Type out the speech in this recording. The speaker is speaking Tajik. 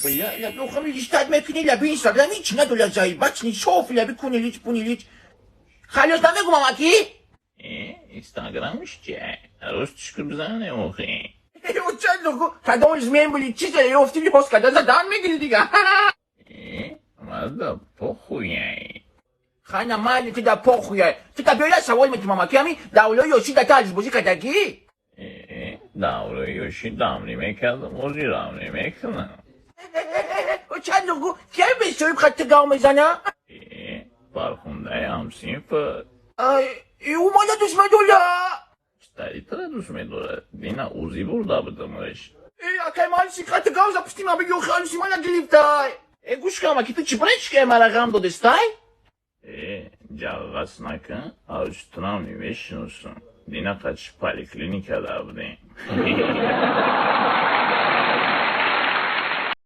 Лаби мекунӣ, лаби Инстаграм ҳеч надола, заебать, соф лаби кунилич пунилич. Халос, намегу мамаки? Инстаграмш че? Ростишку бизане охи. Кадом змен були, чизе ёфти, либос када задан мегири дига. Мада похуяй. Хана майли, ти да похуяй. Ти та бёя савол мети, мамаки, ами давлои ёши да та алишбозӣ кардагӣ? Даврои ёши дамрӣ мекардам, ҳозир рамрӣ мекунам. Чанд гу кем бесоиб хатти гав мезана? Фархундаи ҳамсинфа. Ӯ мана дӯст медола. Читари тара дӯст медорад? Дина узӣ бурда будамаш. Акай малиси хатти гав запусти ма бигӯ, халиси мана гирифтай. Гӯш кам, аки ту чӣ бречкай мара ғам додистай? Ҷағғас накун, австурам мешиносам. Дина қачи поликлиникада будем.